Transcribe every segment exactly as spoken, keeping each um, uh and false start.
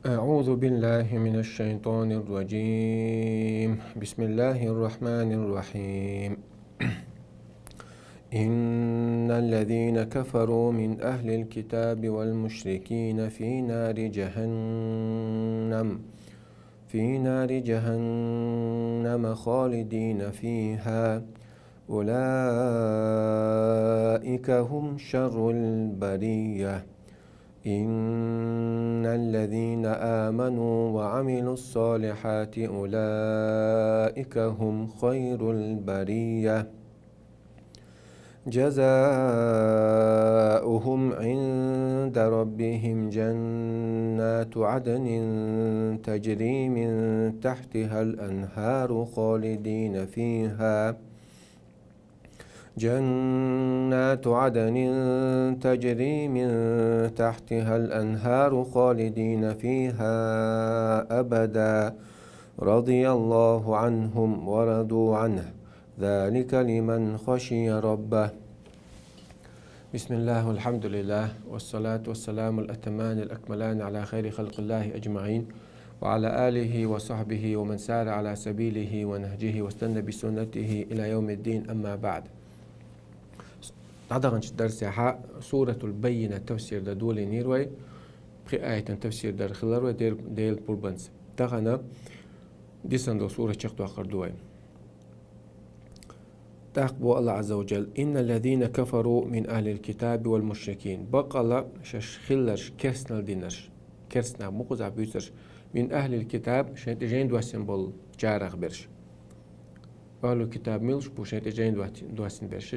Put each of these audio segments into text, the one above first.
أعوذ بالله من الشيطان الرجيم. بسم الله الرحمن الرحيم. إن الذين كفروا من أهل الكتاب والمشركين في نار جهنم، في نار جهنم خالدين فيها، أولئك هم شر البرية. إن الذين آمنوا وعملوا الصالحات أولئك هم خير البرية. جزاؤهم عند ربهم جنات عدن تجري من تحتها الأنهار خالدين فيها، جنات عدن تجري من تحتها الأنهار خالدين فيها أبدا، رضي الله عنهم ورضوا عنه، ذلك لمن خشي ربه. بسم الله والحمد لله والصلاة والسلام الأتمان الأكملان على خير خلق الله أجمعين وعلى آله وصحبه ومن سار على سبيله ونهجه واستنى بسنته إلى يوم الدين، أما بعد. ДӀадаханчу дарсехь Суратул Баййина тафсир дан долийнера вай, пхи аятан тафсир дар хилар вай Дел-, Делан пурбанца. Тахана дисна долу сура чекхдоккхур ду вай. ТӀаккха боху Аллах Азза ва Джалла: «إن الذين كفروا من أهل الكتاب والمشركين». Баккъала шаьш хилларш, керстанал динарш, керстанаш мукъазахь буьйцурш, «من أهل الكتاب», шайн тӀе жайн доссина болу чарах берш. Ахьлул китаб милаш бу, шайн тӀе жайн дос-, доссина берш,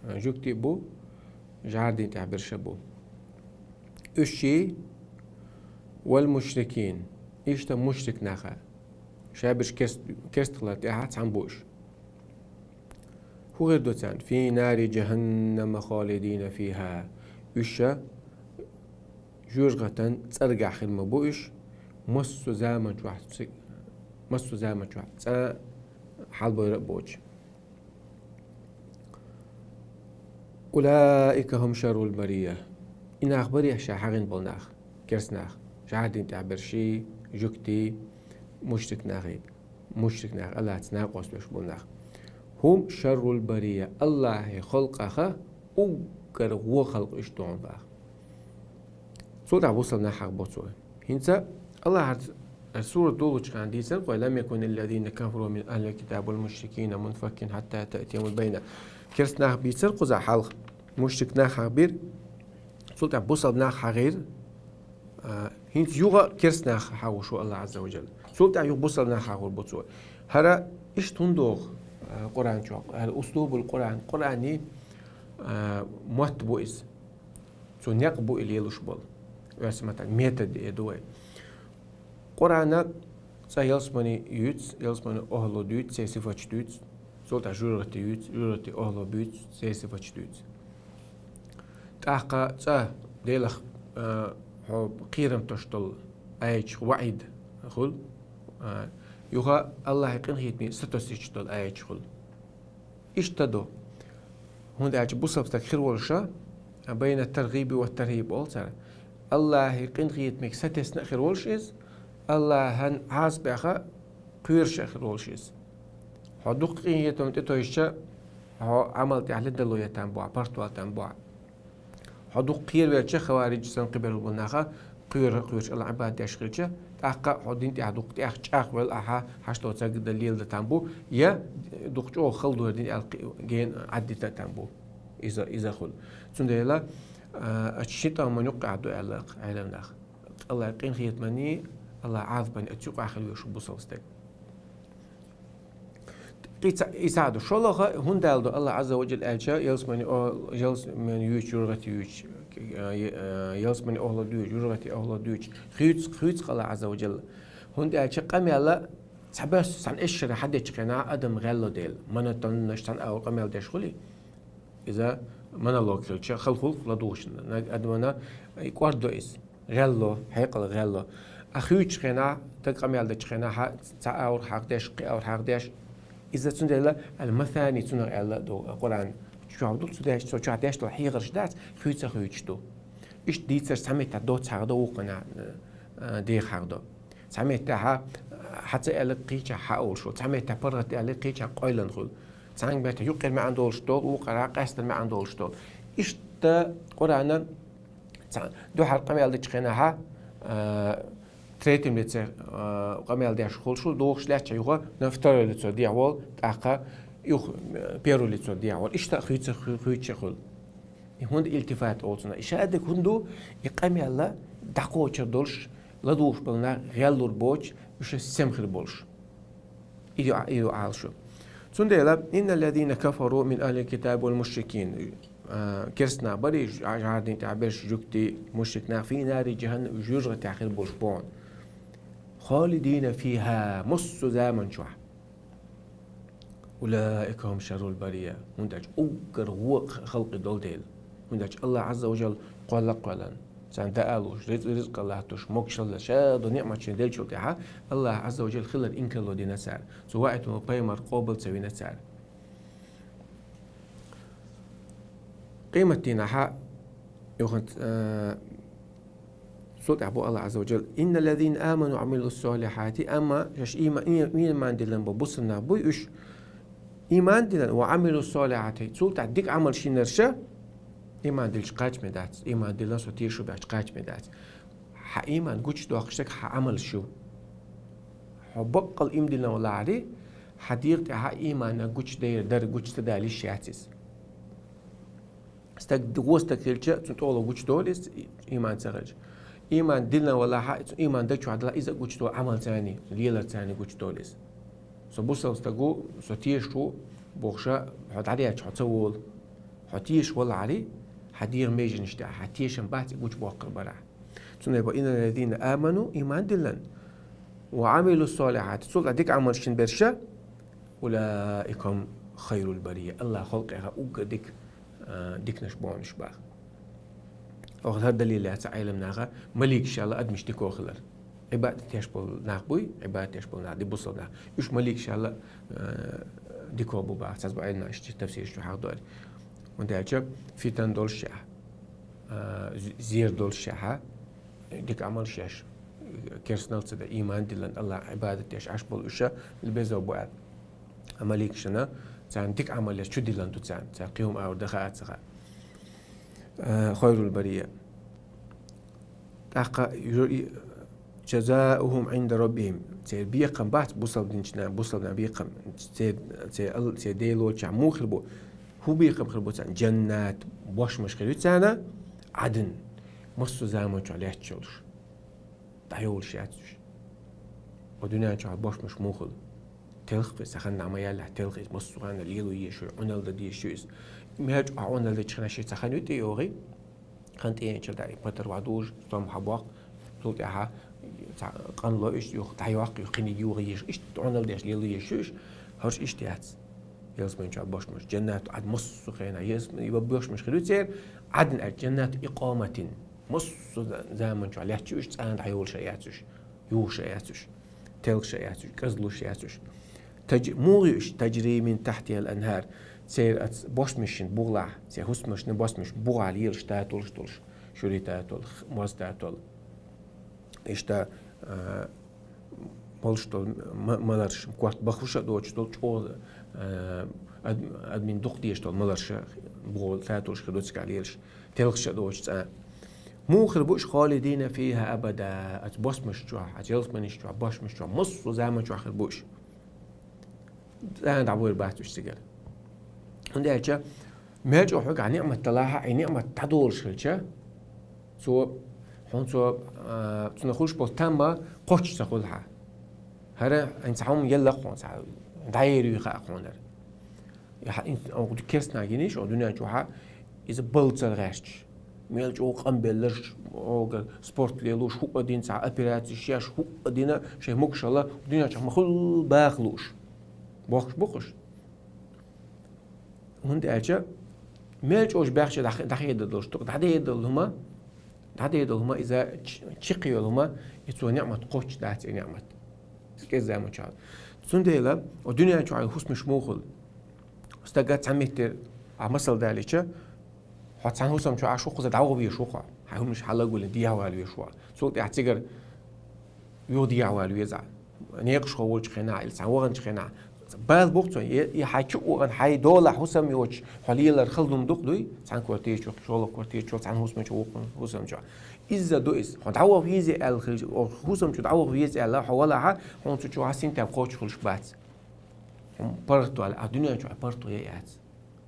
а, жуьгтий бу, жӀаран дин тӀехь берш бу. Уьш ший, «والمشركين», иштта мушрик наха, шаберш керст-, керсталла тӀехь цхьаьна бу уьш. ХӀун хир ду царна? «في نار جهنم خالدين فيها». Уьш ша жоьжахатан цӀергахь хир ма бу уьш, массо заман чохь ци-, массо заман чохь цӀа хьалабойр а боцуш. «أولئك هم شر البرية». И нах барий ша хьагӀийна болу нах, керстанаш, жӀаран дин тӀехь берш, жуьгтий, мушрик нахий, мушрик нах, Аллахьца накъост долуш болу нах. «هم شر البرية», Аллахьан халкъах уггар вон халкъ уьш ду хьуна боху. Цул тӀаьхьа бусалба нах хьахор бу цо. ХӀинца Аллахьа хӀара сурат долучу хенахь дийцира кхуо: «لم يكن الذين كفروا من أهل الكتاب والمشركين منفكين حتى تأتيهم البينة». Керстанаш бийцира кхузахь хьалха, мушрик нах хьахийра, цул тӀаьхьа бусалба нах хьахийра, а, хӀинца юха керстанаш хьахош ву Аллах Азза ва Джалла. Цул тӀаьхьа юха бусалба нах хьахор бу цо. ХӀара иштта хӀунда доху, а, Къуръан чохь? ХӀара услубул Къуръан, Къуръанан, а, мотт бу иза. Цо некъ бу и лелош болу. Оьрсийн маттахь метод эр ду вай. Къуръана цӀа ялсаманин юьйцу, ялсаманин охӀла дуьйцу, церан сифаташ дуьйцу, цул тӀаьхьа жоьжахати юьйцу, жоьжахатин охӀла буьйцу, церан сифаташ дуьйцу. ТӀаккха цӀа Делах, а, хьо кхерам тосуш долу аяташ, ваӀид хуьлу, а, юха Аллахьан къинхетаме сатосуьйтуш долу аяташ хуьлу. Иштта ду. ХӀунда аьлча бусалба стаг хир волуш, а, байна таргӀиби ва тархӀиб олу цара. Аллахьан къинхетамега сатесна а хир волуш иза, Аллахьан Ӏазапех а кхоьруш а хир волуш иза. Хьо дукха къинхетам тӀетовжча, хьо Ӏамал тӀехь ледарло ян там бу хьан, паргӀатвала там бу хьан. Хьо дукха кхеравелча, хавариджаш санна кхиберш болу нах а кхоьру а кхоьруш, Аллахьан Ӏибадат деш хилча, тӀаккха хьо дин тӀехь дукха тӀех чӀагӀвелла ахьа, хьашто цаьрга дан леладан там бу, я дукха чӀогӀа хала дора дин аьлла кхи-, гена Ӏаддита а там бу. Иза, иза хуьлу. Цундела, а, ачу ши тӀаман юккъехь ду аьлла Ӏеламнаха. Аллахьан къинхетаманний, Аллахьан Ӏазапанний ацу юкъахь хила везаш ву бусалба стаг. Кхин цхьа, и цхьа а ду. ШолгӀа, хӀунда аьлла ду Аллах Азза ва Джалла аьлча, ялсамани о-, ялсамани юьйцу, жоьжахати юьйцу, э, е-, э, ялсамани охӀла дуьйцу, жоьжахати охӀла дуьйцу, хуьйцу-кх, хуьйцу-кх Аллах Азза ва Джалла. ХӀунда аьлча къамел цхьабосса цхьана эшшара хьадечу хенахь адам гӀелло дела. Монотонно цхьана агӀор къамел деш хуьлий? Иза монолог хилча, хала хуьлу-кх ладугӀуш. Нагахь адамана и кӀордо иза. ГӀелло, хьекъал гӀелло. А хуьйцучу хенахь, стаг къамел дечу хенахь, цхьа агӀор хьахдеш, кхин агӀор хьахдеш. Иза цундела ал-масани цунах аьлла а ду Къуръан. Чохь ду цу деш, цо чохь деш долу хьехарш дац, хуьйца хуьйцуш ду. Иштта дийцарш цхьа меттехь доцца хьахадо вукхунна, э, а, деха хьагӀдо. Цхьа меттехьа хьа ца аьлларг кхычахьа хьа олуш хул. Цхьа меттехьа паргӀат аьлларг кхычахьа къойланна хул. Цхьана меттехьа юккъера маьӀна долуш долу, вукхара къаьстара маьӀна долуш долу. Иштта Къуръанан цхьа дуьхьал къамел дечу хенахьа, а, третьем лице, а, къамел деш хуьлуш хул, дохуш лаьттача юха на второе лицо дехьаволу, тӀаккха юха, а, первое лицо дехьаволу. Иштта хуьйцу-, хуьйцуш хуьлу. И хӀунда илтифат олу цунах? И шадерг хӀунда ду, и къамел дӀакхочур долуш, ладугӀуш болу нах гӀеллур боцуш, уьш сема хир болуш. И ю, и ю Ӏалашо. Цундела: «Инна ллазина кафару мин ахлил китаби вал мушрикин». А, керста нах барий, жа-, жӀаран дин тӀехь берш жуьгтий, мушрик нах, «фи нари жаханнам», уьш юьржа гӀатехь хир болуш бохьун. «Холидина фиха», массо заман чохь. «Улаика хум шаррул бария». ХӀунда аьлча уггар вон халкъ долу дела. ХӀунда аьлча Аллах Ӏазза ва Жалла кхолла а кхоьллина, царна даа а луш, ризкъ, ризкъ а латтош, могушалла, ша долу ниъмат шайна деллачул тӀаьхьа Аллах Ӏазза ва Жалла хилар инкарло дина цара. Цо ваийтина пайхамар къобал ца вина цара. Къематдийнахьа юха, э, цул тӀаьхьа боху Аллах Ӏазза ва Жалла: «Инна ллазина аману ва Ӏамилу ссалихьати», амма шаьш има-, и-, ийман диллина болу бусалба нах буй уьш, ийман диллина, «ва Ӏамилу ссалихьати», цул тӀаьхьа дика Ӏамалш йинарш, ийман диллича кхачаме дац, ийман диллина, со тешаш ву бохучу кхачаме дац. Хьан ийман гучудоккхуш дерг хьан Ӏамалш ю. Хьо баккъалла ийман диллина валахьара, хьан дегӀа тӀехь ийман гучудер дара, гучу ца далийта йиш яц иза. Стаг, вон стаг хилча, цуьнан тӀехула гучудолу иза, ийман ца хилча. Ийман диллина валахьа, цуьнан ийман даг чохь далахь, иза а гучудолу Ӏамалца, леларца гучудолу иза. Со бусалба стаг ву, со тешаш ву бохуш, хьо дӀадаьлча хьо ца волу. Хьо тешаш валахьара, хьан дегӀан меженаш тӀехь, хьан тешам бац и гучубоккхур барахь. Цундела боху: «Инна ллазина аману», ийман диллина, «ва Ӏамилу ссалихьати», цул тӀаьхьа дика Ӏамалш йина берш, «улаика хум хайрул бария», Аллах халкъехь уггар дика, а, диканаш бохьунаш боху. Оха хӀара далил яц Ӏеламнаха маликаш аьлла адамаш дика хилар. Ӏибадат деш болу нах буй, Ӏибадат деш болу нах ди бусалба нах. Уьш маликаш аьлла, а, дика бу боху. Цхьаболу Ӏеламнаха иштта тафсираш чу хьахдора. ХӀунда аьлча фитан долуш шаьхьа, а, з-, зер долуш шаьхьа, дика Ӏамалш еш, керстанал ца дан, ийман диллина, Аллах Ӏибадат деш Ӏаш болу уьш, беза бу аьлла. Амма маликашна, царна дика Ӏамал еш чу диллина ду царна, царна кхин хӀума аьлла дан хаа а ца хаьа. А, хайрул бария. ТӀаккха ю-, и, «жазаухум Ӏинда раббихим». Церан бекхам бац бусалба динчу нахана, бусалба нахана бекхам. Церан, церан ал-, церан Дела волчохь муха хир бу? ХӀун бекхам хир бу царна? Джаннат, бошмаш хир ю царна, Ӏадн, массо а заман чохь лаьтташ йолуш. ДӀайолуш яц уьш. О дуьнен чохь бошмаш муха хуьлу? Телхи иза, цхьа хан дӀа ма яьллехь, телхи иза, массо а хенахь лело езаш ю, Ӏуналла дан дезаш ю иза. Мел чӀогӀа Ӏуналла дечу хенахь шен цхьа хан ю тӀейогӀий. Хан тӀееанчул тӀаьхьа и патар ван дужу, стом хьабоккху, цул тӀаьхьа цхьа къанло уьш, юха дӀайоккху, юха кхиниг юха езаш, иштта Ӏуналла деш лело езаш ю уьш, хӀорш иштта яц. Ялсамани чохь бошмаш, джаннат Ӏадн массо а хенахь, ялсамани бошмаш хир ю церан, Ӏадн аьлча джаннату икъаматин. Массо а за-, заман чохь лаьтташ ю уьш, цӀена дӀайолуш а яц уьш, юхуш а яц уьш, телхаш а яц уьш, кӀезлуш а яц уьш. Таж-, муха ю уьш? «Таджри мин тахьтихал анхар». Церан оцу бошмашна бугӀалахь, церан хӀусамашна бошмаш бугӀалахь лелаш татолаш долуш, шуьри татол, х-, моз татол. Иштта, а, молуш долу ма-, маларш, корта бахуш а доцуш долу чӀогӀа, а, ад-, адамийн дукха дезаш долу маларш, боху, татолаш хир ду цигахь лелаш, телхаш а доцуш цӀа. Муха хир бу уьш? «Холидина фиха абада». Оцу бошмаш чохь, оцу ялсаманиш чохь, бошмаш чохь, массо а заман чохь хир бу уьш. ЦӀа дӀавойр бац уьш цигара. ХӀунда аьлча мел чӀогӀа хьоьгахь ниъмат далахь а, и ниъмат дӀадолуш хилча, цо, хьуна цо, а, цунах хуьлуш болу тамма кхоччуш ца хуьлу хьан. ХӀара хьайна цхьа хӀума елла хьуна, цхьа дӀаер юй хаьа хьуна хӀара. И хьан, ин-, оха керстанаш гинийша, оха дуьнен чохь иза балла ца гӀерташ. Мел чӀогӀа къамбелларш, оха спорт лелуш, хӀуъа дина, цхьа операцеш еш, хӀуъа дина, шайн могушалла, дуьнен чохь ма-хуьллу баха лууш. Бохкуш бу-кх уьш. ХӀунда аьлча мел чӀогӀа баьхча дӀа-, дӀахедар долуш ду-кх, дӀадер долу хӀума, дӀадер долу хӀума иза ч-, чаккхе йолу хӀума, и цо ниъмат кхоччуш дац и ниъмат. КӀезза заман чохь. Цундела, о дуьнен чохь хӀусамаш муха хуьлу? Стага цхьа меттера, а, масал далийча, хьо цхьана хӀусам чу Ӏаш ву-кх, кхуза дӀаваха везаш ву-кх хьо. Хьан хӀуманаш хьалавалийна дехьавала везаш ву хьо. Цул тӀаьхьа цигара Юха дехьавала веза. Некъаш хо волчу хенахь, или цхьана ваханчу хенахь. Бала боху цо, и, и хьайн чу а вахана, хьайн долахь хӀусам йоцуш, хьо лелар хала хӀума ду-кх, дуй? Цхьана квартира чу, шолгӀа квартира чу, цхьана хӀусамчу вукхун хӀусам чу. Изза ду иза. Хьо дӀаваха везий аьлла хилча, хӀусам чу дӀаваха везий аьлла, хьо валахьа, хьуна цу чохь синтем кхочуш хуьлуш бац. Хьуна паргӀат вала, а дуьнен чохь паргӀат вала яц.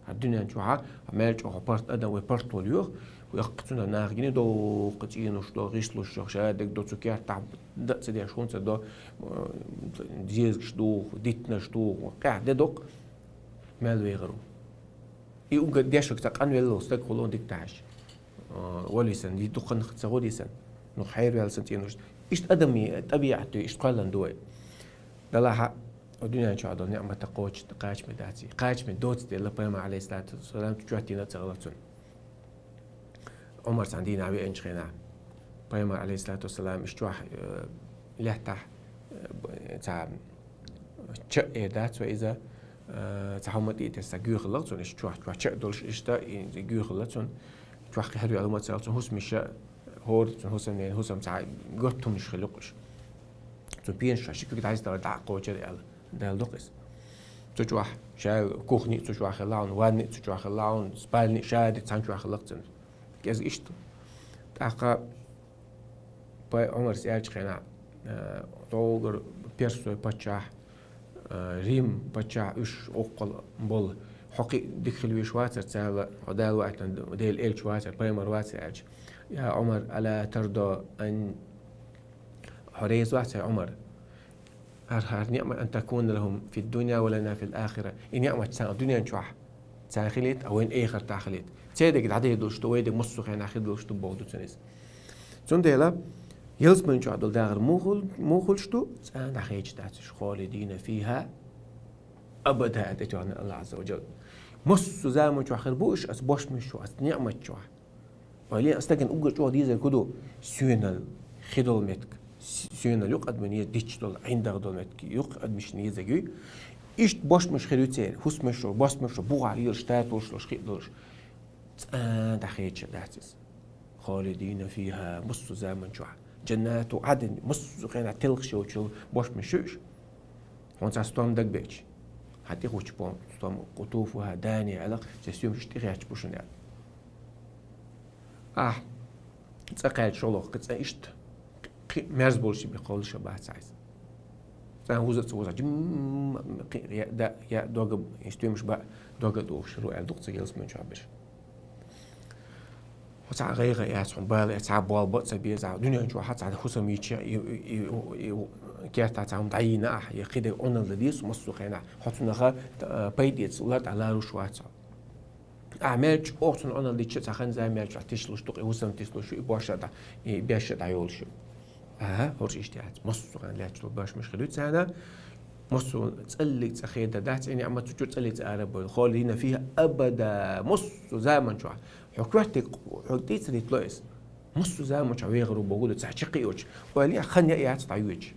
ХӀара дуьнен чохь, хьо мел чӀогӀа паргӀат адам вай паргӀат волу йоьху, вай яккха цунах наха гина доккха цӀенош до, гӀишлуш йо, шадерг до, цу кертахь дан а ца деш, хӀунда ца до, э, зезагаш духу, диттанаш духу, къаьхьа де доккха, мел вехар ву. И уггар дешаг ца къанвелла стаг хуьлу дика тахьаш. Э, валисан, и дукха ца гӀо дисан. Ну, хьервелла сан цӀенош. Иштта адамийн тӀабиӀат ду, иштта кхоьллина ду вай. Далахьа, о дуьнен чохь долу неӀматах кхочуш, кхачаме дац и. Кхачаме доцу дела, пайхамар, алейхиссалату вассалам, чоьттина а ца хилла цунна. Ӏумар цхьана дийнахь веанчу хенахь, пайхамар, алейхиссалату вассалам, иш чохь, э, лаьттахь, э, б-, цхьа ча а эр дац вай иза, э, цхьа хӀума тӀе а тесна, гуьйхалла цунна, иш чохь, чохь ча а долуш, иштта и гуьйхалла цунна, чохь кхин хӀара ваьлла хӀума а ца хилла, цунна хӀусамиша, хӀора цунна хӀусамнена, хӀусам цхьа готта хӀуманаш хилла юкъа уьш. Цу пенаш чохь ши куьг дӀасадала дӀа а кхочура аьлла, Далла доккху иза. Цу чохь ша кухни а цу чохь хилла хьуна, ванни а цу чохь хилла хьуна, спальни а шади цхьана чохь хилла цунна. КӀезиг иштта. ТӀаккха пай Ӏумарс аьллачу хенахь, э, тӀогара персой паччахь, э, Рим паччахь уьш оккхул болу. Хьо кхин дика хила веш вацара царла, хьо Дала ваийтина Делан элча вацара, пайхамар вацара аьлча. Я Ӏумар, ала тардо ан Хьо реза вац хьай, Ӏумар? ХӀара, хӀара ниӀмат, ан такуна лахум фид-дунья ва лана фил-ахира. И ниӀмат царна дуьнен чохь царна хилийта, а вайна эхартахь хилийта. Церан дерг дӀадер долуш ду, вай дерг массо а хенахь хир долуш ду боху ду цуьнан иза. Цундела, ялсамани чохь долу дахар муха хуьлуш ду, цкъа а дӀахедаш дац уьш, холидина фиха абада, аьлла тӀетоьхна Аллах Азза ва Джалла. Массо а заман чохь хир бу уьш, аса бошмаш чохь, аса ниӀмат чохь. Ойла, стагана уггар чӀогӀа дезарг хӀун ду? Соьнал хи долу меттиг, с-, соьнал юкъа адамна еза дича долу, ӀиндагӀа долу меттиг юкъа адамашна езарг юй. Иштта бошмаш хир ю церан, хӀусамаш йолуш, босмаш йолуш, бухахь лелаш, татолаш долуш, хи а долуш. ЦӀа а дӀахедаш дац иза. Холидина фиха, массо а заман чохь. Джаннату Ӏадн, массо а хенахь телхаш йолчу бошмаш ю уьш. Хьуна цхьа стом дагабеача, хьан тӀе хучу бо-, стом, къутуфуха дания аьлла, церан стоьмаш тӀе хеташ бу шуна аьлла. Ахь цӀа кхаьчча шолгӀа, кхин цӀа иштта, кхин мерза болуш бен кхоллуш а бац хьайца. ЦӀа вуза а ца вуза, жим, кхин я да, я дог а, и стоьмаш баа дог а дохуш ду аьлла ду-кх цигахь ялсамани чохь берш. Хьо цхьа гӀайгӀа яц, хьуна бала яц, цхьа болба а ца беза, дуьнен чохь цхьа хӀусам йича, и, и, и, и, кертахь цхьа хӀума дӀайийна ахь, я кхидерг Ӏуналла деза, массо а хенахь, хьо цунах, э, пайда эца, лар тӀе ларуш вац хьо. Ахь мел чӀогӀа цунна Ӏуналла дича, цхьа хан-за мел чӀогӀа тишлуш ду-кх, и хӀусам тислуш ю, и боша дӀа, и беша дӀайолуш ю. Ага, хӀорш иштта яц. Массо а хенахь лаьтташ долу бошмаш хир ю царна, массо а цӀаллиг цӀа хеда дац, и ниӀмат цу чуьра цӀаллиг цӀа ара а бойла. Холидина фиха абада, массо а заман чохь. Хьо коьртиг, хьо тӀе а ца дитло иза. Массо а заман чохь вехар ву боху ду, цхьа чаккхе а йоцуш. Ойла, хан яа яц дӀайоьдуш.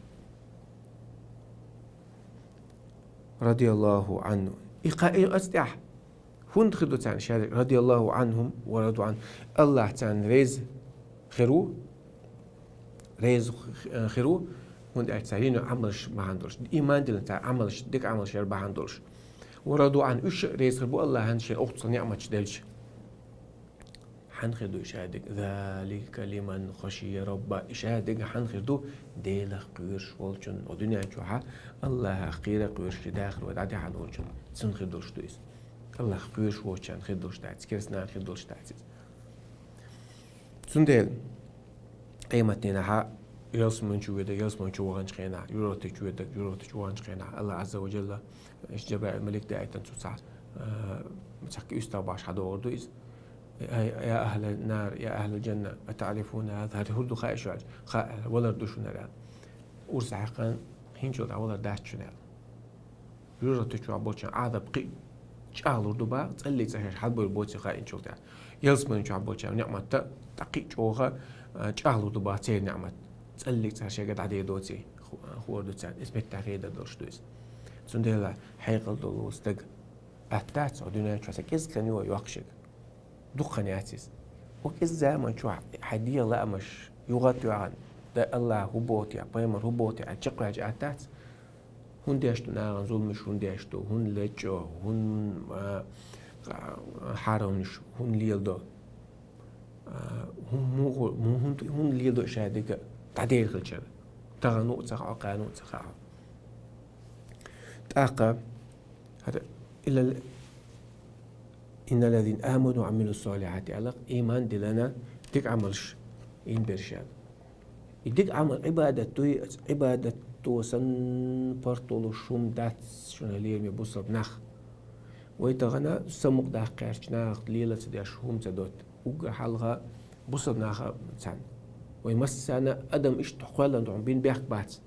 Радияллаху Ӏанху. И кха-, и оцу тӀехь хӀунда хир ду царна шаьрда, радияллаху Ӏанхум ва раду Ӏанху. Аллах царна реза хир ву, реза х-, хир ву, хӀунда аьлча цара йина Ӏамалш бахьана долуш, иман диллина цара Ӏамалш, дика Ӏамалш яр бахьана долуш. Ва раду Ӏанху, уьш а реза хир бу Аллахьан шен охцал ниӀматаш делча. Хьанна хир ду и шадерг? Залика лиман хашия Рабба. И шадерг хьанна хир ду? Делах кхоьруш волчун, о дуьнен чохь Аллахах кхера а кхоьруш, и дахар вай дӀадахьа долчун. Цунна хир долуш ду иза. Аллах кхоьруш воцучарна хир долуш дац, керстанарна хир долуш дац иза. Цундела къематдийнахьа ялсамани чу ведаг, ялсамани чу ваханчу хенахь, юртарчу ведаг, юртарчу ваханчу хенахь, Аллах Азза ва Джалла, иштта Джабраил малик даийтан цу цхьа, э, цхьа кхин уьстагӀ бахьаш хьадогӀур ду иза. Я, я ахӀлан-нар, я ахӀлал-джанна, атаӀрифуна хӀаза, хӀара хӀун ду хаьий шуна аьлча, хаьа, валар ду шуна аьлла. Урс хьаькхна, хӀинчул дӀа валар дац шуна аьлла. Юртарчу чохь болчарна Ӏазап кхин а чӀагӀлур ду боху, цӀаллиг цӀа шаьш хьалабевр боций хаийначул тӀаьхьа. Ялсамани чохь болчарна ниӀмат а кхин а чӀогӀа, а, чӀагӀлур ду боху церан ниӀмат. ЦӀаллиг цӀа шаьш шайга дӀадер доций, ху-, хуур ду царна. Иза меттахь хедар долуш ду иза. Цундела хьекъал долу стаг атта дац, хьо дуьнен чохь сан кӀезиг хан ю йоккхуш ерг. Дукха хан яц иза. Хьо кӀезиг заман чохь хьайн дегӀан лаамаш юха а тоьхна, Да Аллахь хӀу боху те, пайхамар хӀу боху те аьлла чекхваьлча атта дац. ХӀунда деш ду нахана зуламаш, хӀунда деш ду, хӀунда лечкъо, хӀунда, а, а, хьарамаш, хӀунда леладо? А, хӀун-, муха-, муха-, хӀунда, хӀунда леладо ша дика дӀадер хилчара? Тахана а ца хаьа, кхана а ца хаьа. ТӀаккха, хӀара, илал-, «Инналлазина аману ва амилус-салихати», аьлла, иман диллина, дика Ӏамалш йина берш аьлла. И дика Ӏамал Ӏибадат дуй, Ӏибадато санна паргӀато луш хӀума дац шуна лераме бусалба нах. Вай тахана самукъадаккха гӀертачу нахах лела ца деш хӀума ца дотту. Уггар хьалха бусалба наха цхьаьна. Вай массарна адам иштта кхоьллина ду хьуна бина бехк бац.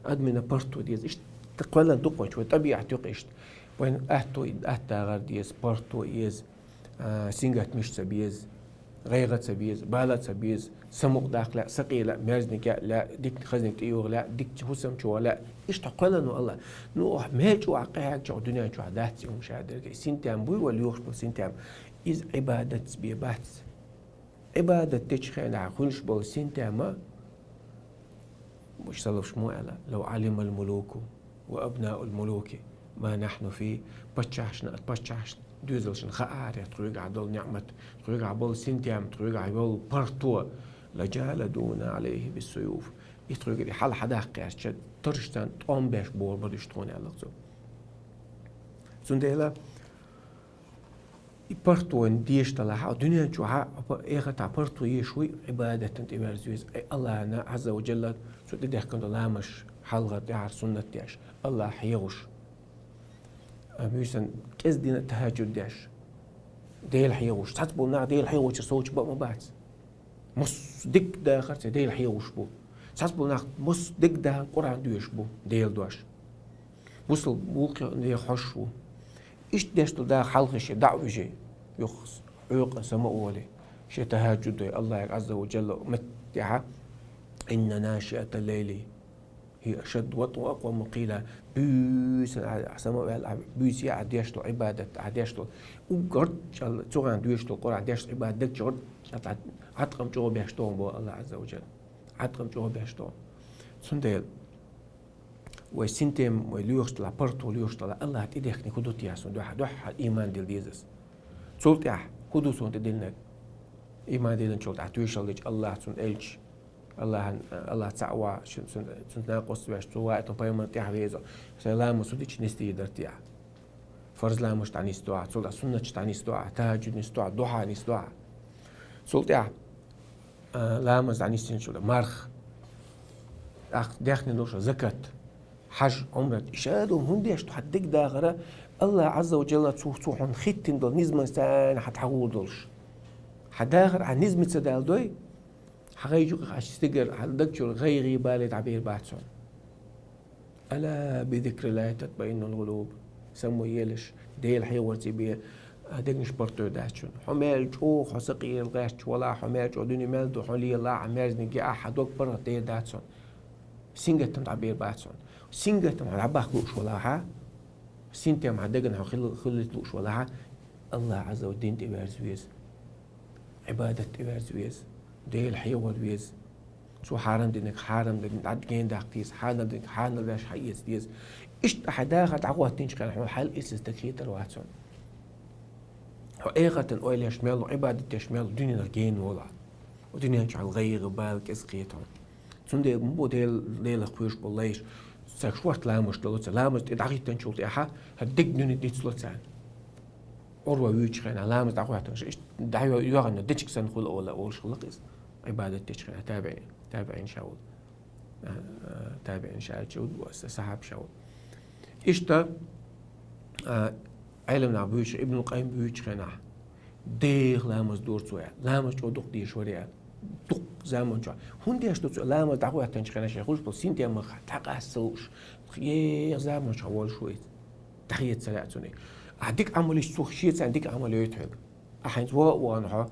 Адамна паргӀато деза. Иштта кхоьллина ду-кх вайна, вай тӀабиӀат ю-кх иштта. Вайна атто, атта дагӀар деза, паргӀато еза, а, сингаттамаш ца беза, гӀайгӀа ца беза, бала ца беза, самукъадаккха лаьа, сакъе лаьа, маьждиг яа лаьа, дика хазаниг тӀейогӀа лаьа, дика хӀусам чу ваха лаьа. Иштта кхоьллина ву Аллахь. Ну, охьа мел чӀогӀа къахьегча, охьа дуьнен чохь дац и хӀума ша дерг. Синтем буй вай лоьхуш болу синтем? Иза Ӏибадатца бен бац. Ӏибадат дечу хенахь хуьлуш болу синтема, уьш салафаш муха аьлла: «Лав Ӏалимал мулуку ва абнаул мулуки ма нахьну фи», паччахьашна, паччахьашна доьзалшна хаьара тхоьгахь долу неӀмат, тхоьгахь болу синтем, тхоьгахь йолу паргӀато, «лажаладуна Ӏалайхи биссуюф». И тхоьгара и хьала хьадаккха гӀертача, таршна тӀом беш бора бара уьш тхуна, аьлла цо. Цундела И паргӀато вайна дезаш далахь, дуьнен чохь а, эхартахь паргӀато езаш вуй, Ӏибадатана тӀеверза веза. Ай Аллахьна Ӏазза ва Джалла цу тӀедехкина долу ламазаш хьалхара, тӀаьхьара суннат деш, Аллахь хьехуш. А буьйсан кӀезиг дина тахӀаджуд деш, Дела хьехуш. Цхьацца болу нах Дела хьехочух совцуш бан а ма бац. Массо а дика дахар церан Дела хьехуш бу. Цхьацца болу нах массо а дика дахар Къуръан доьшуш бу, Делан дош. Бусалба вукху нехан хьош ву. Иштта деш долу дахар хьалха шен дӀа а вуьжий, юха хьоькъан сама а волий, шен тахӀаджуд дой, Аллахье Ӏазза ва Джалла меттехьа: «Инна нашиатал лайли хия ашадду ватӀан ва акъваму къийла». Буьйсанна ахь сама а ваьлла, ахь буьйса а деш долу Ӏибадат, ахь деш долу уггар чӀогӀа, цу гӀан доьшуш долу Къуръан деш долу Ӏибадат дагчу гӀорта Ӏаткъам чӀогӀа беш тоху боху Аллахь Ӏазза ва Джалла. Ӏаткъам чӀогӀа беш тоху. Цундела вай синтем, вай лоьхуш далахь, паргӀато лоьхуш далахь, Аллахь тӀедехкинарг хӀун ду те, суна дуьхьа, дуьхьа иман дилла деза аса. Цул тӀаьхьа хӀун ду суна тӀедиллинарг? Иман диллинчул тӀаьхьа тоьшалла дича Аллахь, цуьнан элча, Аллахьан, Аллахь цхьаъ ван, цуьнан, цуьнца накъост веш, цо ваийтина пайхамар тӀаьхьавеза. Сайн ламаз хӀун дича нисдийр дара те ахь? Фарз ламазаш дӀанисдо ахь, цул тӀаьхьа суннаташ дӀанисдо ахь, тахӀаджуд нисдо ахь, духьа нисдо ахь. Цул тӀаьхьа, а, ламаз дӀанисдинчул тӀаьхьа марха, тӀаккха даьхни долуш закат, хьаж, Ӏумрат, и шадолу хӀунда деш ду хьан дегдахара, Аллахь Ӏазза ва Джалла цо, цо хьуна хӀиттина долу низамца царна хьан дӀагӀур долуш. Хьан дахар хьан низамца ца далдой, хьан гӀайчу хьан стигар, хьан даг чуьра гӀайгӀа, бале дӀабер бац хьуна. «Ала би зикриллахи татмаиннул къулуб». Саммо елаш, Дела хьехорца бен, а, дегнаш паргӀатдер дац шуна. Хьо мел чӀогӀа хьо сакъерла гӀерташ валахь, хьо мел чӀогӀа дуьне мел ду, хьо лелахь, маьждиг яахь, хьан дог паргӀатдер дац хьуна. Сингаттам дӀабер бац хьуна. Сингаттам хьо дӀабаккха лууш валахь, синтем хьан дегна хьо хила-, хилийта лууш валахь, Аллахь Ӏазза ва дин тӀеверза веза. Ӏибадат тӀеверза веза, Дела хьехор веза. Цо хьарам динарг хьарам дина дӀа ген даккха деза, хьанал динарг хьанал веш хьаэца деза. Иштта хьан дахар дӀахӀоттийначу хенахь хьуна хьал эцлица дага хетар вац хьуна. Хьо эхартан ойла еш мел ву, Ӏибадат деш мел ву, дуьненах гена волахь. Дуьнен чохь гӀайгӀа, бала, кӀезиг кхета хьуна. Цундела ма бу Дел-, Делах кхоьруш болу лайш. Цаьрга шорта ламазаш дало цара. Ламаз тӀе дӀахӀиттинчул тӀаьхьа, хӀара дерриг дуьне дицло царна. Ӏурва вуьйчу хенахь, ламаз дӀахӀоьттинчу, иштта дӀайо-, йоьгӀна дечиг санна хуьлу ола, олуш хилла-кх иза. Ӏибадат дечу хенахь, табиӀин, табиӀин ша волу. А, а, табиӀин ша аьлча, са-, сахьаба ша волу. Иштта, а, Ӏелам нах буьйцу, Ибнул Къаййим буьйцучу хенахь, деха ламаз дора цо аьлла. Ламаз чӀогӀа дукха дезаш вара аьлла. Дукха заман чохь. ХӀунда деш ду цо ламаз дӀахӀоьттинчу хенахь шайн хуьлуш болу синтемах дӀакъаста ца лууш? Еха заман чохь волуш ву иза. ДӀахеца ца лаьа цунна. Ахьа дика Ӏамал йича, цо шеца дика Ӏамал йойту хьоьга. Ахьа хӀинца вогӀу а вогӀана хьо,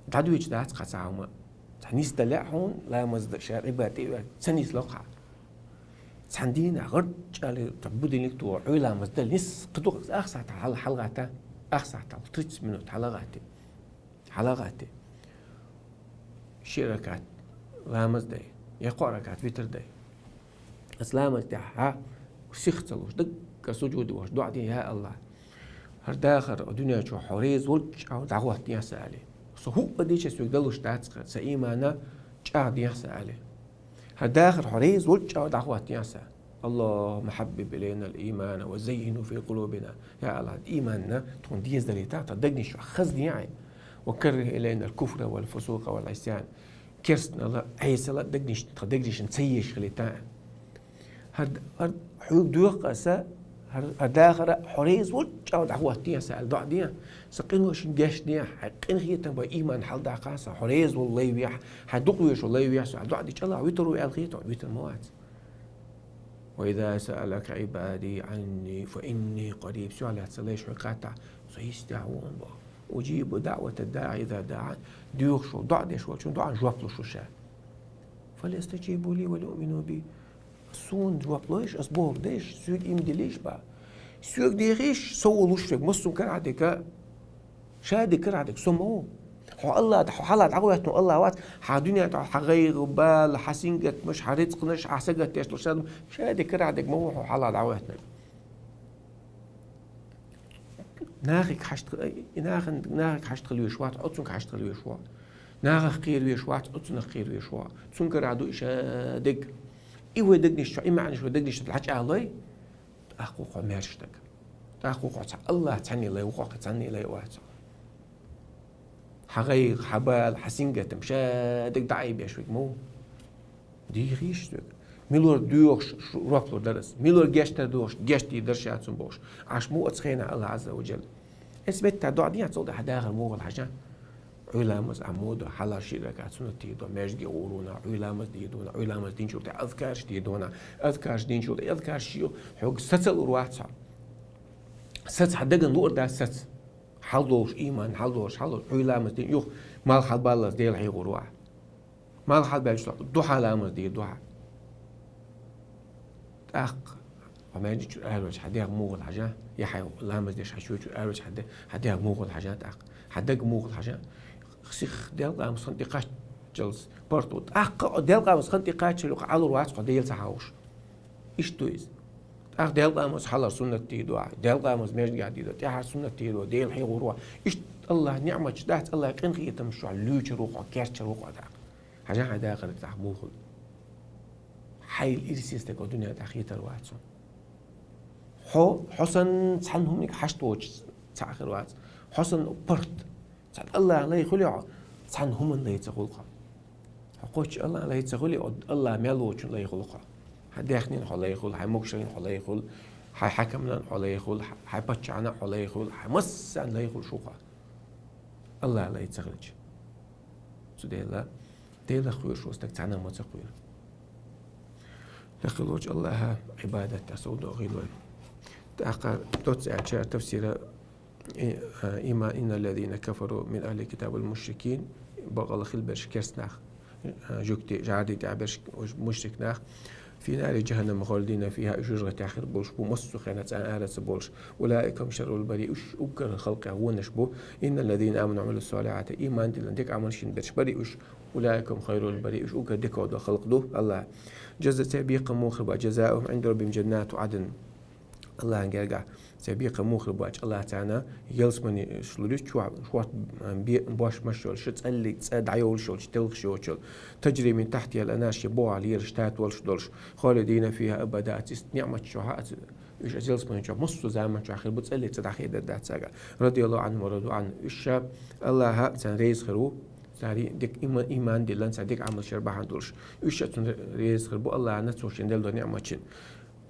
дӀадоьдуш дац-кх цхьа хӀума. Цхьа нисдан лаьа хьуна, ламаз дан, шаьра Ӏибадат тӀе а ваьлла, ца нисло-кх хьан. Цхьана дийнахь гӀарчӀ аьлла, цхьа будильник тухур, Ӏуьйра ламаз дала нис, кхидӀа ах сахьтехь хьала-, хьалагӀатта, ах сахьтехь, тридцать минут хьалагӀатта. ХьалагӀатта. ши ракаӀат ламаз дай, е кхо ракаӀат витр дай. Ас ламаз тӀехьа сих ца луш, даггара сужуде вахаш, доӀа де: «Я АллахӀ, хӀара дахар дуьнен чу хьо реза волчча дӀахӀоттаде са», — аьле. Со хӀуъа дича соьга далуш дац-кх, са иман чӀагӀде са, аьле. ХӀара дахар хьо реза волчча дӀахӀоттаде са. اللهم حبب إلينا الإيمان وزينه في قلوبنا. Я АллахӀ, иман тхона дезадалийта, тха дегнаш чу хазде Ӏа. وكره إلينا الكفر والفسوق والعصيان. Керстанал, Ӏесал дегнаш, тха дегнашна ца езаш хилийта Ӏа. ХӀара, хӀара хьога доьху аса, хӀара, хӀара дахар хьо реза волчча дӀахӀоттаде са, аьле, доӀа де. Са къиношна гешт де, хьай къинхетам бе, иман хьалдаккха са, хьо реза волу лай вехь, хьай дукха везаш волу лай вехь со, аьле, доӀа дича АллахӀ витр ву аьлла хетий, витр ма вац. وإذا سألك عبادي عني فإني قريب. Сийлахь сан лайш хьоьга хаттахь, со йистехь ву боху. أجيب دعوة الداع إذا دعان. Доьхуш волу, доӀа деш волчун доӀана жоп луш ву ша. فليستجيبوا لي وليؤمنوا بي. Суна жоп лойша, ас бохург дайша, соьга иман дилийша боху. Соьга дехийша, со ву луш верг, массо а карахь дерг, ша дерг карахь дерг со ма ву. Хьо АллахӀ, хьо хьалха дӀахӀоьттина АллахӀ вац, хьан дуьнен тӀехь хьан гӀайгӀа, бала, хьан сингаттамаш, хьан рицкъанаш, хьан сагатдеш долу садам, ша дерг карахь дерг ма ву хьо хьалха дӀахӀоьттинарг. Нахе хьашт-, и нахана, нахе хьашт хила везаш вац, оцунга хьашт хила везаш ву. Нахах кхера везаш вац, оцунах кхера везаш ву. Цуьнан карахь ду и ша дерг. И вай дегнаш чу, и маьӀнаш вай дегнаш чу дӀачӀагӀлой, тӀаккха ву хьо маьрша стаг. ТӀаккха ву хьо цхьа, АллахӀ цхьанне лай ву хьо, кхин цхьанне лай вац хьо. Хьан гӀайгӀа, хьан бала, хьан сингаттам ша дерг дӀаайбеш верг ма ву. Дехийша соьга. Мила вара доьхуш жоп лур дара ас, мила вара гечдар доьхуш гечдийр дара ша цунна бохуш, Ӏаш ма ву оцу хенахь АллахӀ Ӏазза ва Джалла. Оцу метте доӀа де, цул тӀаьхьа дахар муха хуьлу хьажа. Ӏуьйра ламаз Ӏа муха до, хьалхара ши ракаӀат суннат дийр ду, маьждиге гӀур ву нах, Ӏуьйра ламаз дийр ду нах, Ӏуьйра ламаз динчул тӀаьхьа азкараш дийр ду нах, азкараш динчул тӀаьхьа, азкараш шиъ, хьоьга саца лур вац хьо. Саца хьан дагана луур дац саца. Хьалдолуш, иман хьалдолуш, хьалдолуш, Ӏуьйра ламаз дийр, юха малх хьалабаллалц Дела хьехор ву ахь. Малх хьалабаьлча, духьа ламаз дийр, духьа. ТӀаккха хьо маьждиг чуьра араваьлча, хьан дегӀ муха хуьлу хьажа, я хьайн ламаз деш хьан шо чуьра араваьлча, хьан де-, хьан дегӀ муха хуьлу хьажа тӀаккха. Хьан даг муха хуьлу хьажа. Сиха Делан къамел хан тӀекхаччалц паргӀато. ТӀаккха Делан къамел хан тӀекхаччалц юкъа Ӏалур вац хьо, Дела ца хьовсуш. Иштта ду иза. ТӀаккха Делан къамел хьалхара суннат дийр ду ахь, Делан къамел маьждигехь дийр ду, тӀаьхьара суннат дийр ду, Дела хьехор ву. Иштта АллахӀан ниӀматаш дац, АллахӀан къинхетамаш чохь луьйчур ву хьо, керчар ву хьо тӀаккха. Хьажахьа дахар тӀехь муха хуьлу. Хьайла ирсе стаг хьо дуьнен тӀехь хетар вац хьуна. Хьо, хьо санна цхьана хӀуманиг хьашт воцуш цхьаъ хир вац. Хьо санна паргӀат. Цхьана АллахӀан лай хуьлий хьо, цхьана хӀуманан лай ца хуьлу хьо. Хьо кхоччу АллахӀан лай ца хуьлий, АллахӀ мел воцчун лай хуьлу хьо. Хьан даьхнин хьо лай хуьлу, хьан могушаллин хьо лай хуьлу, хьан хьаькаман хьо лай хуьлу, хьан паччахьан хьо лай хуьлу, хьан массарна лай хуьлуш ву хьо. АллахӀан лай ца хилча. Цундела Делах кхоьруш волу стаг цхьанна а ма ца кхоьру. Лакхалволчу АллахӀан Ӏибадат тӀехь сов догӀийла вай. ТӀаккха доцца аьлча тафсира, и, а, има, إن الذين كفروا من أهل الكتاب والمشركين, бакъалла хила берш керст нах, а, жуьгти, жӀарди тӀехь берш мушрик нах, في نار جهنم خالدين فيها, уьш жожагӀатехь хир болуш бу, массо а хенахь цӀан ара ца болуш. أولئك هم شر البرية, уьш уггар халкъехь вонаш бу. إن الذين آمنوا وعملوا الصالحات, иман диллина дика Ӏамал шина берш барий уьш. أولئك هم خير البرية, уьш уггар дика долу халкъ ду, АллахӀ. جزاء, церан бекхам муха хир бу, جزاؤهم عند ربهم جنات عدن. АллахӀан гергахь церан бекхам муха хир бу аьлча, АллахӀ царна ялсаманеш лур ю, чохь шорта бе-, бошмаш йолуш, цӀаллиг цӀа дӀайолуш йолуш, телхаш йоцуш йолу. تجري من تحتها الأنهار, шен бухахь лераш татолуш долуш. خالدين فيها أبدا, оцу ниӀмат чохь, оцу, уьш оцу ялсамани чохь массо а заман чохь хир бу, цӀаллиг цӀа дӀахедар дац цаьрга. رضي الله عنهم ورضوا عنه. Уьш ша АллахӀ царна реза хир ву, цара дика има-, иман диллина, цара дика Ӏамал шер бахьана долуш. Уьш ша цунна реза хир бу АллахӀана, цо шен делла ниӀматшна.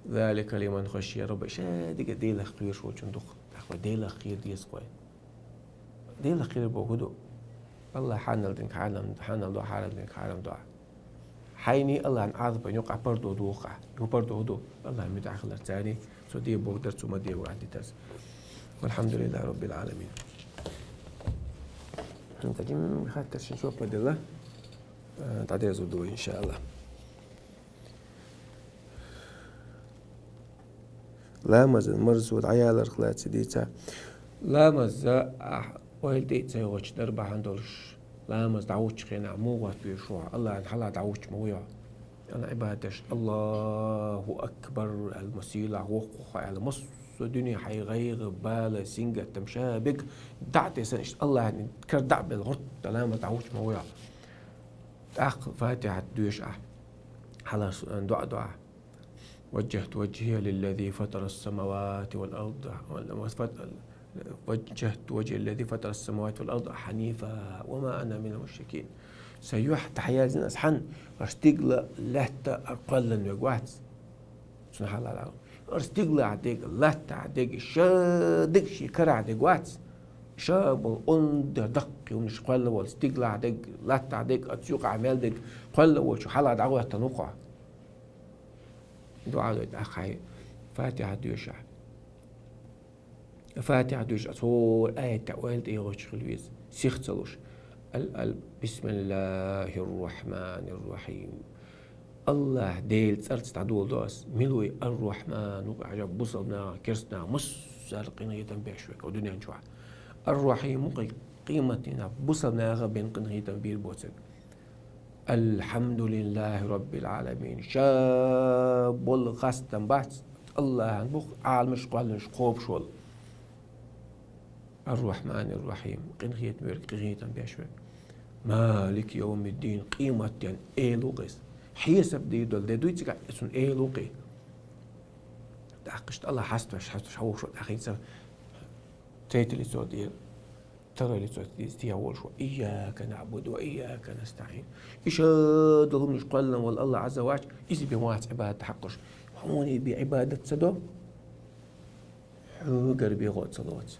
ذلك لمن خشي ربه. Ша дика Делах кхоьруш волчун дукха. ТӀаккха вай Делах кхера деза вай. Делах кхера боху хӀун ду? АллахӀа хьанал динарг хьанал, хьанал до, хьарам динарг хьарам до. Хьайний АллахӀан Ӏазапан юкъахь пардо доху ахь. Юкъа пардо хӀун ду? АллахӀан муьтӀахь хилар царний, цо де бохург дар, цо ма де бохург дар. والحمد لله رب العالمين. ХӀинца жимма хаттар шин чопа делла. Э, дӀадерзо ду, иншааллахӀ. Ламазан марзо дӀаяларх лаьцна дийца. Ламаза ахь ойла тӀе а ца йогӀучу дар бахьана долуш, Ламаз дӀахьочу хенахь муха гӀоттавеш ву хьо? АллахӀан хьалха дӀахьочу ма ву хьо. Ана Ӏибадат деш, Аллаху акбар аьлла, ма сийлахь воккхах хьо аьлла, массо а дуьне хьайн гӀайгӀа, бала, сингаттам, ша бег дӀа а тесна, иштта АллахӀан кара дӀа а белла, гӀорта ламаз дӀахьочу ма ву хьо. ТӀаккха Фатихьат доьшу ахь. Хьалха с-, доӀа до ахь. وجهت وجهي للذي فطر السماوات والأرض، وفط-، وجهت وجهي للذي فطر السماوات والأرض حنيفا وما أنا من المشركين. Сан юьхь дӀахьаязйина ас хьан, ас стигала, лаьтта а кхоьллина верг вац. Цунна хьалха. Ас стигалахь дерг, латтахь дерг, ша дерг шен карахь дерг вац. Ша болу онда даккхий хӀуманаш кхоьлла волу, стигалахь дерг, латтахь дерг, оцу юкъахь мел дерг кхоьлла волчу хьалха дӀахӀоьттина ву хьо. ДуӀа дойта ахь хьайн Фатихьа доьшахь. Фатихьа доьшуш, оцу хӀора аятехь ойла тӀейогӀучу хила веза, сих ца луш. Ал-, ал-, Бисмиллахир-Рахманир-Рахим. АллахӀ Делан цӀарца дӀадоладо ас. Мила ву и Ар-Рахман, вукху хьажа бусалба наха, керста наха, массарна къинхетам беш верг, дуьнен чохь. Ар-Рахим, вукху къематдийнахь бусалба наха бен къинхетам бийр боцург. Алхьамдулиллахи Роббил Ӏаламин. Ша болу хастам бац, АллахӀан бу-кх Ӏаламаш, кхоьллинаш кхобуш волу. Ар-Рахманир-Рахим. Къинхетам верг, къинхетам беш верг. Малики йовмиддин. Къематден эла ву-кх иза. Хьесап дийр долу де дуй цигахь, цуьнан эла ву-кх и. ТӀаккха иштта АллахӀ хьаставеш, хьаставеш, хьовшо тӀаьхьа ца, третье лицо дийр. Второй лицо дийр, стига волуш ву. Ийяка наъбуду ва ийяка настаӀин. И ша долу хӀуманаш кхоьллина волу АллахӀ Ӏазза ва Джалла, иза бен вац Ӏибадат хьакхуш. Хьуна бен Ӏибадат ца до, хьоьгара бен гӀо а ца лоцу.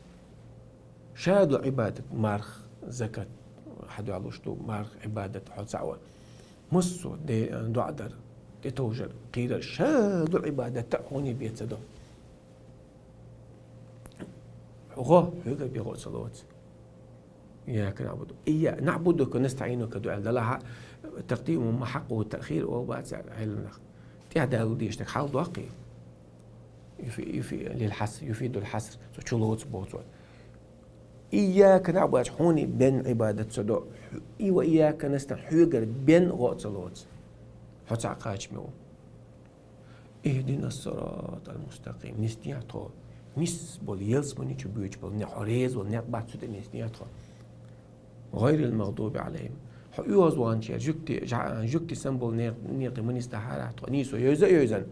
Ша до Ӏибадат, марх, закат, хьан дуьхьал луш ду, марх, Ӏибадат, хьо цхьаъ ван. Массо а де-, доӀа дар, тӀетовжар, кхийрар, ша до Ӏибадат а хьуна бен ца до. ГӀо, хьоьгара бен гӀо а ца лоцу. Ийяка наъбуду. Ийя-, наъбудука настаӀинука ду аьлла далахьа, такъдиму ма хьакъу таъхир олу бац Ӏилманах. ТӀаьхьа далла дийшнарг хьал доккхий. Юфи-, юфи-, лил хьаср, юфидул хьаср. Со чу лоцу боху цо. Ийяка наъбуду, хьуна бен Ӏибадат ца до. И ва ийяка настаӀин, хьоьгара бен гӀо а ца лоцу. Хьо цхьаъ кхачаме ву. Ихдинас сиратал мустакъим. Нисдехьа тхо. Нис болу, ялсамани чу боьдуш болу, не-, хьо реза волу некъ бац цу тӀе, нисдехьа тхо. ГӀайрил магъдуби Ӏалайхим. Хьо оьгӀазваханчеран жуьгти, жа-, жуьгти санна болу не-, некъий ма нисдахьара тхо. Нийсо йовза а йовзан.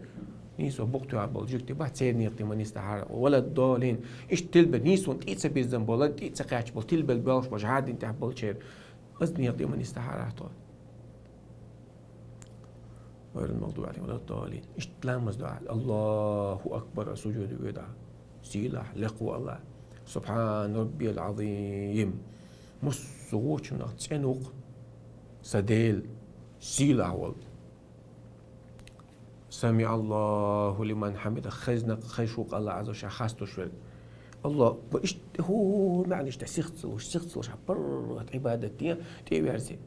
Нийсо букъ тоьар болу жуьгти бац, церан некъий ма нисдахьара. Валаддолин. Иштта тилбелла, нийсонан тӀе а ца бирзина болу, тӀе а ца кхаьчна болу, тилбелла боьлхуш болу жӀадин тӀехь болчеран. Иза некъий ма нисдахьара тхо. ГӀайрил магъдуби Ӏалайхим валаддолин. Иштта ламаз до ахь. Аллаху акбар, сужуде воьду ахь. Сийлахь, лекха ву АллахӀ. Субхьана Роббиял Ӏазим. Массо а вочунах цӀена ву-кх сан Дела, сийлахь волу. СамиӀаллаху лиман хьамидах, хезна, хезаш ву-кх АллахӀ Ӏазза ва Джалла, ша хастуш верг. АллахӀ, ва иштта, хӀу, маьӀна иштта, сих ца луш, сих ца луш, хьан паргӀат Ӏибадат де, тӀе а верзий.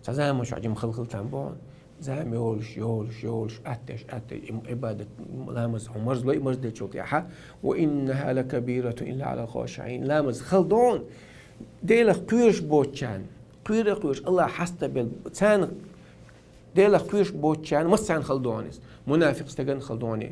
Цхьа заманаш хьо жима хала хила там бохьун. Зама йолуш, йолуш, йолуш, аттеш, аттеш, им Ӏибадат, ламаз хьо марзлой, марздечул тӀаьхьа. Ва иннахьа лакабиратун илла Ӏалал хошиӀин. Ламаз хала ду хьуна. Делах кхоьруш боцучарна, кхоьру а кхоьруш, АллахӀ хьастабелла, царна Делах кхоьруш боцучарна, массарна хала ду хьуна иза. Мунафикъ стагана хала ду хьуна.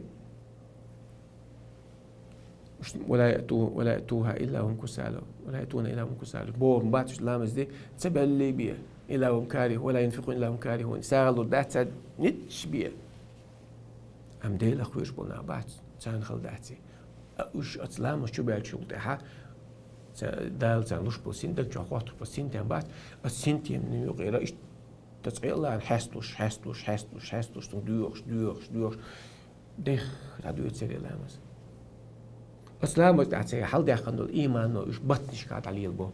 Уьш, ва ла яъту-, ва ла яътуха илла хум кусала, ва ла яътуна илла хум кусала. Бохург бац уьш ламаз де, ца беллий бен. Илла хум карихун, ва ла юнфикъуна илла хум карихун. СагӀа лур дац царна, ниташ бен. Амма Делах кхоьруш болу нах бац, царна хала дац и. А уьш оцу ламаз чу баьллачул тӀаьхьа, ца-, Дала царна луш болу син, даг чохь хӀоттуш болу синтем бац, оцу синтемна юкъера иштта цкъа а лаьцна хьесталуш, хьесталуш, хьесталуш, хьесталуш, цунах доьхуш, доьхуш, доьхуш, дехха дӀадоьду церан ламаз. Оцу ламаз тӀехь церан хьалдаьккхина долу иймано уьш батнашкахь дӀалелабо.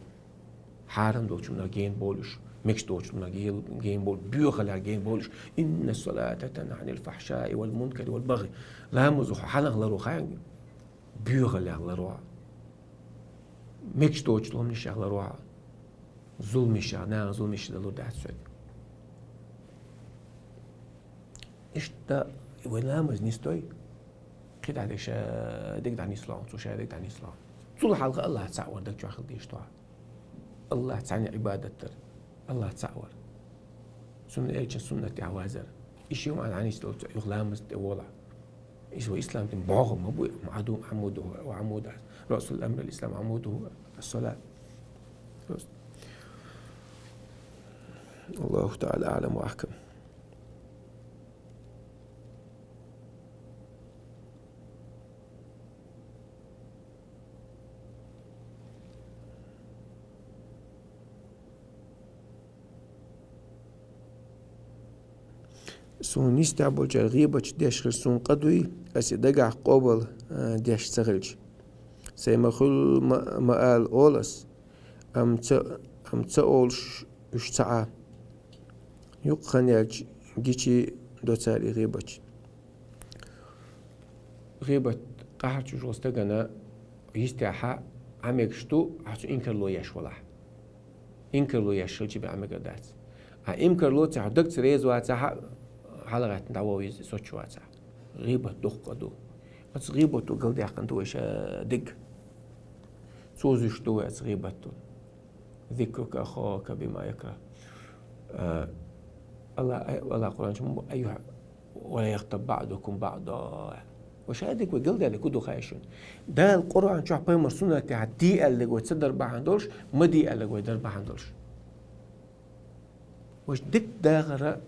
Хьарам долчунах генабовлуш, мегаш доцчунах гел-, генабовлуш, боьхаллех генабовлуш. Инна салата танхьа анил фахьшаи вал мункари вал багӀи. Ламазо хьо хьанах ларво хаьий? Боьхаллех ларво хьо. Мегаш доцчу ломнашех ларво хьо. Зуламашех, наха зуламаш далур дац соьга. Иштта вай ламаз нисдой, кхидӀа дерг ша дерг дӀанисло хьуна, цо ша дерг дӀанисло хьуна. Цул хьалха АллахӀ цхьаъ вар даг чохь хила дезаш ду хьан. АллахӀ цхьанна Ӏибадат дар. Аллахь цаӀ вар. Цунна элчан суннат тӀехь вазар. И ши ма дӀанийсдолча юха ламаз тӀе волахь. Иза вай ислам дин бӀогӀа ма бу, ма Ӏаду, Ӏамуду, ва Ӏамуду. Расул амр аль-ислам Ӏамуду, ас-салат. Аллаху та'ала а'лам ва ахкам. Суна нисдеш болчара гӀийбаташ деш хилча суна къа дуй, ас и дагахь къобал, а, деш ца хилча. Сай ма хуьлу ма, ма ала олу ас, амма ца, амма ца олуш уьш ца Ӏа. Юккъе хан яьлча гича до цара и гӀийбаташ. ГӀийбат къахьарчу чужугӀа стагана йистехьа Ӏа мегаш ду, ахь цу инкарло еш валахь. Инкарло еш хилча бен Ӏа мегар дац. Ахь инкарло ца хьо дагца реза вацахьа, хьалагӀаьттина дӀавоу иза, соцуш вацахь. ГӀийбат дуккха ду. Оцу гӀийбато галдаьккхина ду вай ша диг. Цо зуьйш ду вай оцу гӀийбато. ذكرك أخاك بما يكره. Э, Алла, Алла Къуръан чу ма бу, أيح-، ولا يغتب بعضكم بعضا. Вай ша дика вай галдаьллиг хӀун ду хаьий шуна? Дала Къуръан чохь пайхамар суннатехь де аьллиг вай ца дар бахьана долуш, ма де аьллиг вай дар бахьана долуш. Вай дика дахара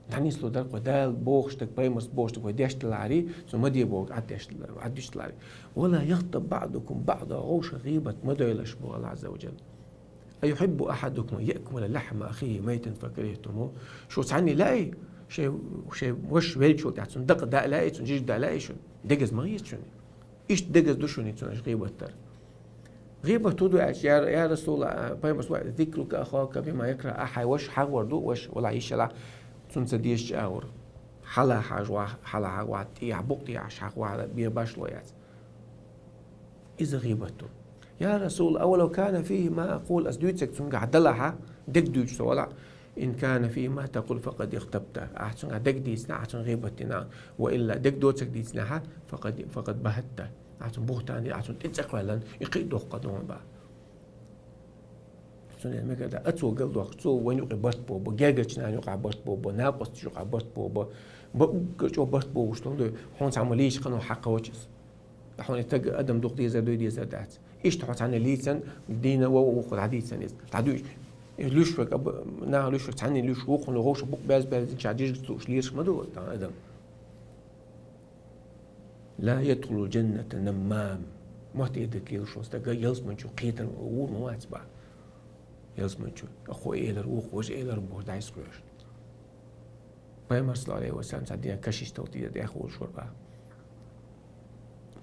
дӀанисло дара-кх вай, Дала бохуш дерг, пайхамарс бохуш дерг вай деш делахьарий, цо ма де бохург Ӏад деш, Ӏад деш делахьарий. ولا يغتب بعضكم بعضا, вовшийн гӀийбат ма дойлаш боху Алла Азза ва Джалла. أيحب أحدكم أن يأكل لحم أخيه ميتا فكرهتموه. Шу цхьанне лаьий, шайн, шайн ваша веллачул тӀаьхьа цунна дакъа даа лаьий, цунна жижиг даа лаьий шуна? Дегаза ма хета шуна. Иштта дегаза ду шуна и цунна аша гӀийбат дар. ГӀийбат хӀун ду аьлча, я, я Расулалла, пайхамарс вай, ذكرك أخاك بما يكره, ахь хьайн ваша хьахор ду, ваша, валахь, йиш ялахь, цунна ца дезачу агӀор. Хьала хьажа ваха, хьала хьажа ваха, тӀехьа букъ тӀехьа хьажа ваха, бен башло яц. Иза гӀийбат ду. Я Расул, أولو كان فيه ما أقول, ас дуьйцург цуьнгахь далахьа, дерг дуьйцу со валахь. إن كان فيه ما تقول فقد اغتبته. Ахь цуьнгахь дерг дийцина, ахь цуьнан гӀийбат дина, وإلا дерг доцург дийцинехьа, فقد، فقد بهته. Ахь цуьнан бухӀтан дина, ахь цунна тӀе цӀе кхоьллина, и кхин а доккха къа ду хьуна боху. Цундела мегар дац, а цо галдоккхуш, цо вайна юкъе барт боху, гергарчу нахана юкъахь барт боху, накъосташна юкъахь барт боху, бан уггар чӀогӀа барт бохуш долу дуй, хьуна цхьамма лийча кхано хьакха вачис. Хьуна и стаг адам дукха дезар дуй, дезар дац. Иштта хьо цхьанне лийцан, дийна ван вукхо дӀадийцан иза. ДӀадуьйш. Иза луьйш верг, аба, наха луьйш верг, цхьанне луьйш, вукхунна вовшах букъ баьзза-баьзза динчохь жижиг ца лууш лелаш ма ду вай тахана адам. لا يدخل الجنة نمام. Мотт эр дерг лелаш волу стаг ялсамани чу кхетар вур ма вац боху. Ялсамани чу. Ахьо элира, вукхо важа элира бохуш дӀасакхоьхьуш. Пайхамар, саллаллаху Ӏалайхи ва саллам, цхьа ден кашиш товтийра тӀехволуш вара боху.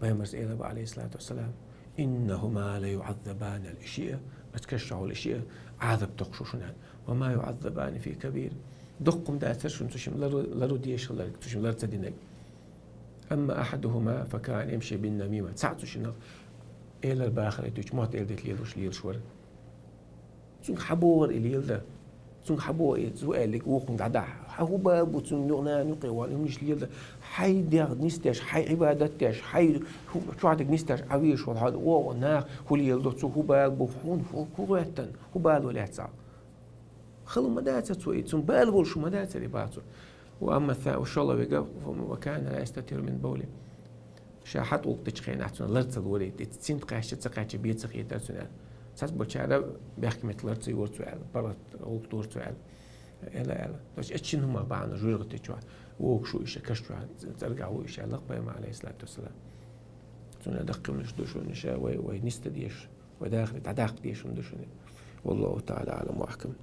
Пайхамарс элира боху, Ӏалайхиссалату вассалам: إنهما ليعذبان, и шиъ, оцу каш чохь волу и шиъ Ӏазап доккхуш ву шуна аьлла. وما يعذبان في كبير. Доккха хӀума дацара шуна цу шимма лар-, лар дезаш хилларг, цу шимма лар ца динарг. أما أحدهما فكان يمشي بالنميمة. Цхьаъ цу шиннах элар бахар дуьйцуш, мотт эр дерг лелош лелаш вара. Цуьнга хьан бохура и леладан? Цуьнга хьан боху и цо аьлларг вукхунна дӀадахьа? Хьан хӀун бала бу цуьнан юкъ-, нана юкъе ван, уьш леладан? Хьайн дегӀ нисдеш, хьайн Ӏибадат деш, хьайн хӀу-, чохь дерг нисдеш Ӏан везаш волу хьан, о, о, наха хӀун леладо, цо хӀун бала бу, хьуна хӀун, хӀун гӀоьттина, хӀун бала лаьцна? Хала ма дацара цо и, цунна бала болуш ма дацара и бацо. وأما الث-، шолгӀа верг, وكان لا يستتر من بوله. Ша хьан тӀулг дечу хенахь цунна лар ца лорий, и цинта кхаьчча, ца кхаьчча бен ца хетара цуьнан. Цхьаболчара бехк меттиг лар ца йора цо аьлла, паргӀат гӀуллакх дора цо аьлла. Эла, эла. Значит, эцу шина хӀуманах бахьана жуьргӀати чохь вогуш ву и ша, каш чохь цӀергахь ву и ша аьлла пайхамара, Ӏалайхиссалату вассалам. Цуьнан даккхий хӀуманаш ду шуна и ша, вай, вай нисдан дезаш. Вай дахаре дӀадаккха дезаш хӀума ду шуна. والله تعالى أعلم وأحكم.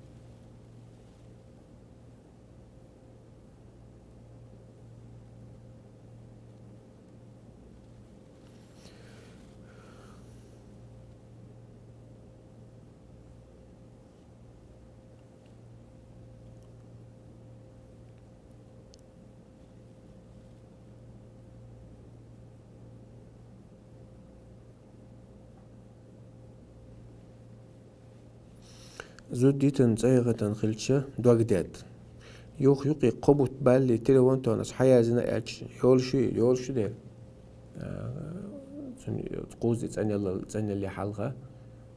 Зуда йитина цӀе гӀатана хилча, дог даьтта. Юха юкъе кхо бутт балле, телефон тоьхна ас хьаязйина аьлча, йолуш ю, йолуш ю де. А, цуьнан кхузза цӀанъялла, цӀанъялле хьалха.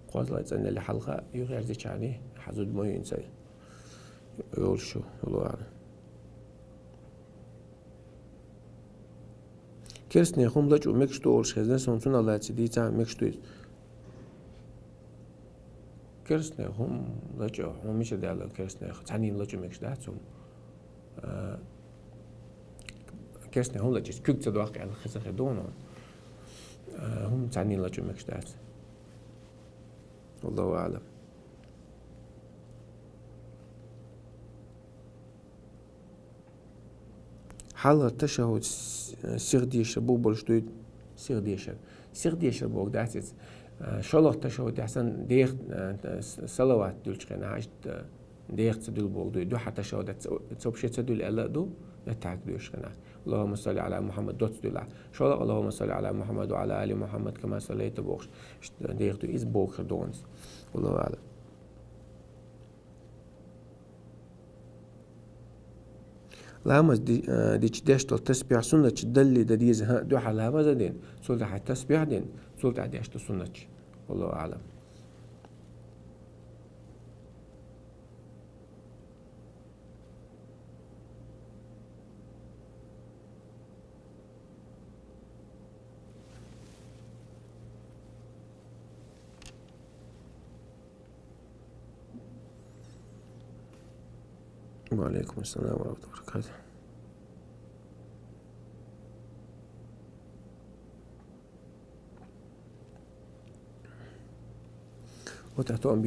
КхозлагӀа цӀанъелла хьалха юхаерзачарна хьазуд ма ю инса йолуш ю, Аллаху аӀлам. Керстаний хӀума лачкъо мегаш ду олуш хезна суна, цунах лаьцна дийца мегаш ду иза. Керстаний хӀума лачкъо, хӀума мича даьлла керстаний, цхьаннена лачкъо мегаш дац хӀума. А, керстаний хӀума лачкъо, иза куьг ца доккху аьлла хезна хир ду хьуна. А, хӀума цхьаннена лачкъо мегаш дац. Аллаху аӀлам. Хьалха ташаххуд с-, сиха дешар бу болуш дуй, сиха дешар. Сиха дешар боху дац иза. А, шолгӀа ташаххудехь санна дех-, а, с-, салават дуьллучу хенахь, иштта дех ца дуьллу боху дуй. Дуьххьара ташаххудехь ца, ца вообще ца дуьллу аьлла а ду, меттахӀ доьшучу хенахь. Аллахумма салли Ӏала Мухьаммад доцца дуьллахь. ШолгӀа Аллахумма салли Ӏала Мухьаммад ва Ӏала али Мухьаммад кама саллайта бохуш, иштта дех дуй, иза боху хир ду хьуна иза. Аллаху аӀлам. Ламаз ди-, а, дича деш долу тасбихь суннатчу далле дан деза, хӀаъ, дуьхьал ламаз а дина, цул тӀаьхьа тасбихь а дина, цул тӀаьхьа деш ду суннатчу. Аллаху аӀлам. Ва Ӏалайкум ассалам ва рахматуллахи ва баракатух. Вот а то он бил